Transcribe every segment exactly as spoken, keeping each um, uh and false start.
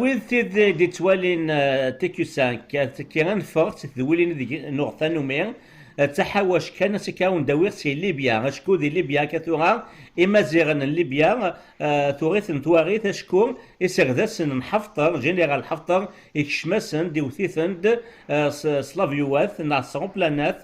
Tid, tid d-ittwalin, eh, T Q cinq, eh, tekki ad neffeɣ si tedwilin ideg nuɣ tanumi, eh, d taḥawact kan, asika ur ndawiɣ si Libya, acku di Libya akka tura, imaziɣen n Libya, eh, tuɣ-iten twaɣit, acku iserdasen n Ḥafṭer, Général Ḥafṭer, ikcem-asen-d, iwet-iten-d, eh, s, s lavyuwat neɣ s ṛuplanat,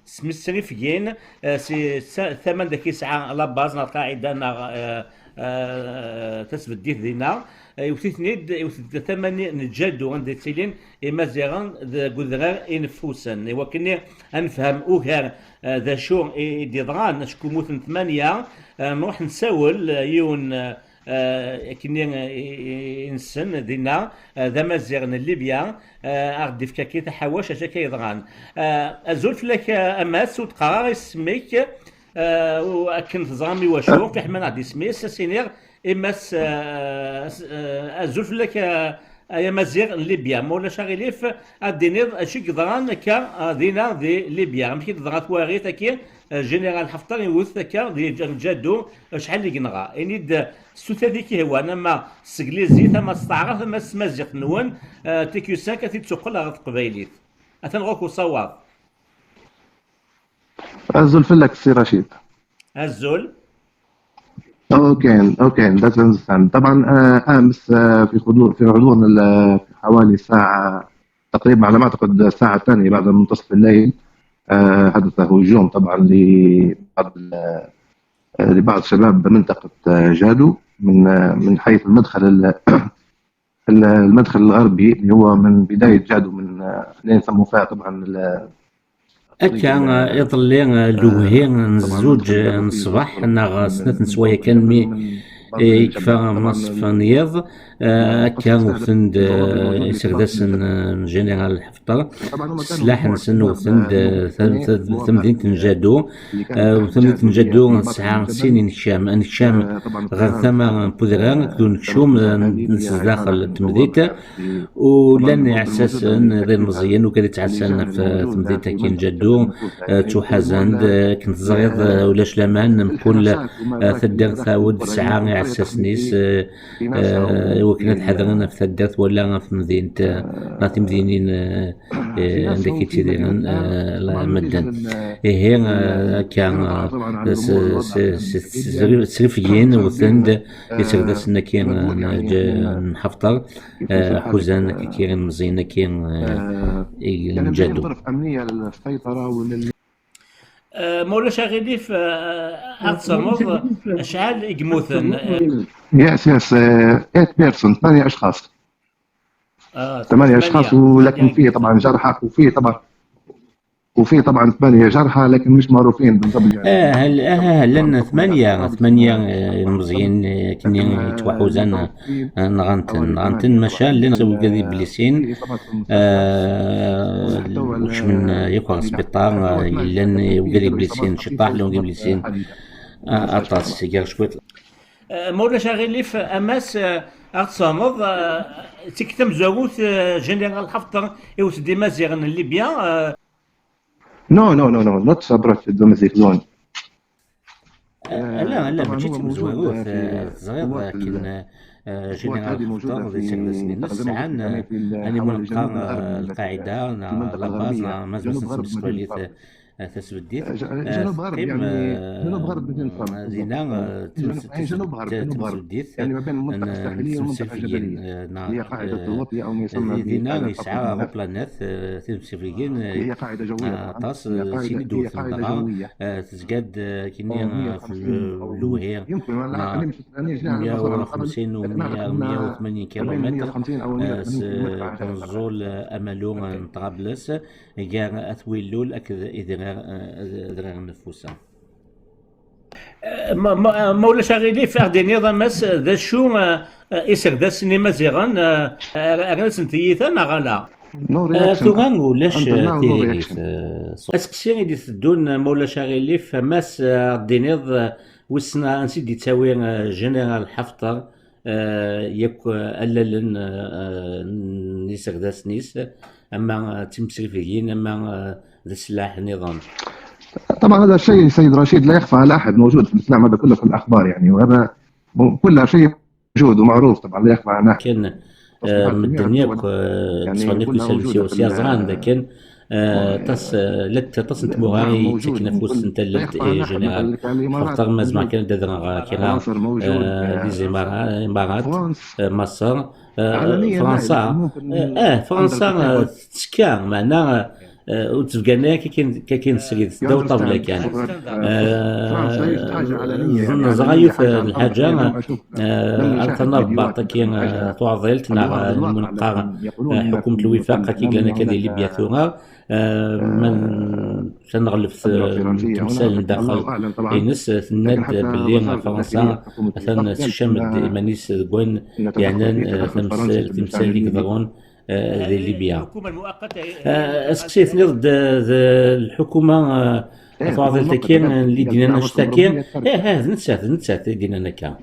s misrifgin, eh, si sa, tama anda k-isɛa la base neɣ lqaɛida neɣ, eh, eh, tasbeddit dinna, eh, iwet-iten-id, iwet-d tama-nni n Ǧadu anda ttilin imaziɣen deg udrar ineffusen. I wakken ad nefhem ugar, eh, d acu i, i d-yeḍran, acku mmuten tmanya, eh, nruḥ nsawel, eh, yiwen, eh, eh, akken i, i, i nessen dinna, eh, d amaziɣ n Libya, eh, aɣ-d-ifka kra taḥawact acu akka yeḍran. Eh, azul fell-ak, eh, a Mass, ur d-qqar ara isem-ik, eh, u akken teẓram i wacu, fiḥel ma nɛeddi isem-is, ad s-iniɣ i Mass, eh, s-, eh, azul fell-ak, eh, ay amaziɣ n Libya, ma ulac aɣilif, ad d-tiniḍ acu i yeḍran akka, eh, dinna di Libya, amek i d-teḍra twaɣit-agi, eh, Général Ḥafṭer iwet akka di Ǧ-, Ǧadu, acḥal i yenɣa. Ini-d s tutlayt i k-ihwan, ama s teglizit, ama s taɛrabt, ama s tmaziɣt-nwen, eh, T Q cinq ad t-id-tuqqel ɣer teqbaylit. Atan ɣur-k usawaḍ. Azul fell-ak, سي رشيد. Azul. Okay, okay, that's understand. طبعًا، آه، أمس، آه، في حضور، في حضورنا ال-، في حوالي الساعة، تقريبًا على ما أعتقد الساعة الثانية بعد منتصف الليل، آه، حدث هجوم طبعًا لبعض ال-، آه، لبعض شباب منطقة، آه، جادو من، آه، من حيث المدخل ال-، ال-، المدخل الغربي اللي هو من بداية جادو، من، آه، خلينا نسموه فيها طبعًا ال-، Akka, eh, iḍelli, eh, lewhi n zzuǧ, eh, n ṣṣbeḥ, neɣ snat n sswayeɛ kan mi, eh, yekfa menṣef n yiḍ, eh, akka wten-d, eh, iserdasen, eh, n Général Haftar, s sslaḥ-nsen wten-d, eh, tam-, tam-, tamdint n Jadu. Eh, u tamdint n Jadu tesɛa sin inekcam, anekcam ɣer tama n udrar akked unekcum, eh, n, s zdaxel n temdint. U llan iɛessasen d ilmeẓyen u kan ittɛassan ɣef temdint-agi n Jadu, eh, ttuḥazan-d, eh, akken teẓriḍ, eh, ulac laman, mkul, eh, taddart tawed tesɛa iɛessasen-is, eh, eh, i wakken ad ḥadren ɣef taddart wala ɣef temdint, eh, ɣer timdinin, eh, eh, anda k-ittidiren, eh, la-, medden. Ihi, eh, akka, eh, s-, s-, s-, s-, srifgin wten-d iserdasen-agi n, n Haftar, eh, ḥuzan akka ilmeẓyen-agi, eh, i n Jadu. Eh, ma ulac aɣilif, eh, ad tsemmeḍ acḥal i yemmuten? Yes, yes, eh, eight person, ثمانية أشخاص. آه، ثمانية أشخاص، ثمانية، ولكن ثمانية. فيه طبعًا جرحى، وفيه طبعًا، وفيه طبعًا ثمانية جرحى، لكن مش معروفين بالضبط يعني. آه، هل، آه، لأن ثمانية، ثمانية، آه، مزيين، آه، كني لكن، آه، يتوحوزان، آه، نغنتن، نغنتن مشان لنا وقاعد بليسين. آه، وش من، آه، يقرا سبيطار، آه، لأن وقاعد بليسين، شطاح لهم قبليسين. آه، أطاس، سيجار شوية. Eh, ma ulac aɣilif, a Mass, eh, ad ɣ-d-tesfehmeḍ, eh, d tikkelt tamezwarut, eh, Général Haftar iwet-d imaziɣen n Libya, eh. No, no, no, no, not Sabrat Domestic Zone. Eh, لا، لا، ماشي تمزوروث، eh, تزغيض، لكن, eh, Général Haftar d iserdasen-ines sɛan, eh, ani mu neqqar, eh, lqaɛida, neɣ la base, neɣ ma tmesqalit, eh, tasbeddit, eh, teqqim, eh, dinna, eh, tmes-, tasbeddit, eh, n, n tmesbeddit, eh, n, eh, di-, dinna yesɛa aeroplanat, eh, timsifligin, eh, aṭas, eh, sin i d-wten dɣa, eh, tezga-d, eh, kini, eh, f-, lewhi, neɣ meyya u xemsin u meyya, meyya u tmanyin kilumitr, eh, s, eh, unẓul, eh, amalu, eh, n Ṭrables. Gar At Willul akked idrar, eh, adrar n Neffusa. Eh, ma, ma, ma ulac aɣilif, ad ɣ-d-tiniḍ a Mass d acu, eh, eh, iserdasen imaziɣen, eh, eh, rnan-asen tiyita neɣ ala? No reaction. Eh, tura ulac, until now, no tiririt, reaction. Eh, aseqsi i d-iteddun, ma ulac aɣilif, a Mass, eh, ad ɣ-d-tiniḍ, eh, wissen ansi d-yettawi, eh, Général Haftar, eh, yakk, eh, allalen, eh, n iserdasen-is, ama, eh, d timsrifgin, ama, eh, d sslaḥ niḍen. طبعًا هذا الشيء سيد رشيد لا يخفى على أحد، موجود في الإسلام هذا كله في الأخبار يعني، وهذا م-، كل شيء موجود ومعروف طبعًا، لا يخفى على أحد. كان آه، من الدنيا ك-، آه، تصفر نيك يسال سي وسيا زغان، لكن، آه، تص-، آه، لت تصنت مغاري تكنفوس انت لت، آه، جنرال. فاختار ما زعما كان دادنا غا كيرا، آه، لي زيمارا-، امارات، آه، مصر، آه، فرنسا. آه، آه، فرنسا، آه، تسكا، معناها، آه، وتفقنا كي كاين، كي كاين السيد داو طاولة كان. آه، زغيوث الحاجة، آه، أنا تنربط كي، آه، تعضلت ناع المنقى، آه، حكومة الوفاق كي قالنا كذي ليبيا ثورة، آه، من تنغلف، آه، تمثال داخل إنس، تناد باللي فرنسا مثلًا تشمد إيمانيس قوين، يعني، آه، تمثال، تمثال اللي يقدرون، آه، ذي ليبيا. آه، أسقسيت نضد ذا الحكومة، آه، فاضل تكين اللي دينا نشتكي. إيه، هذا نسات، نسات دينا نكا.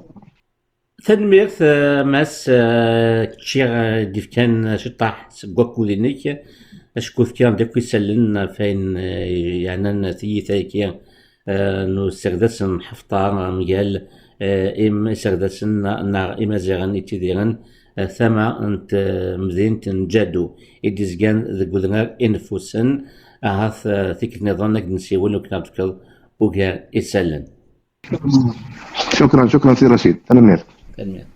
تنميرت، آه، ماس، آه، تشير، آه، ديف كان شطاح سقوك ودينيك. أشكو كان ديكو يسلن فين، آه، يعني، أنا ثي ثاكي، آه، نو سردسن حفطة مقال، آه، إم سردسن نا إما زيغن إتديرن، آه، ثما أنت، آه، مدينة جادو. إدزجان ذقذنار إنفوسن، أهاث، آه، ثيك نظنك نسيون وكنابتكل وقار إسلن. شكرًا، شكرًا سي رشيد. تنميرت. تنميرت.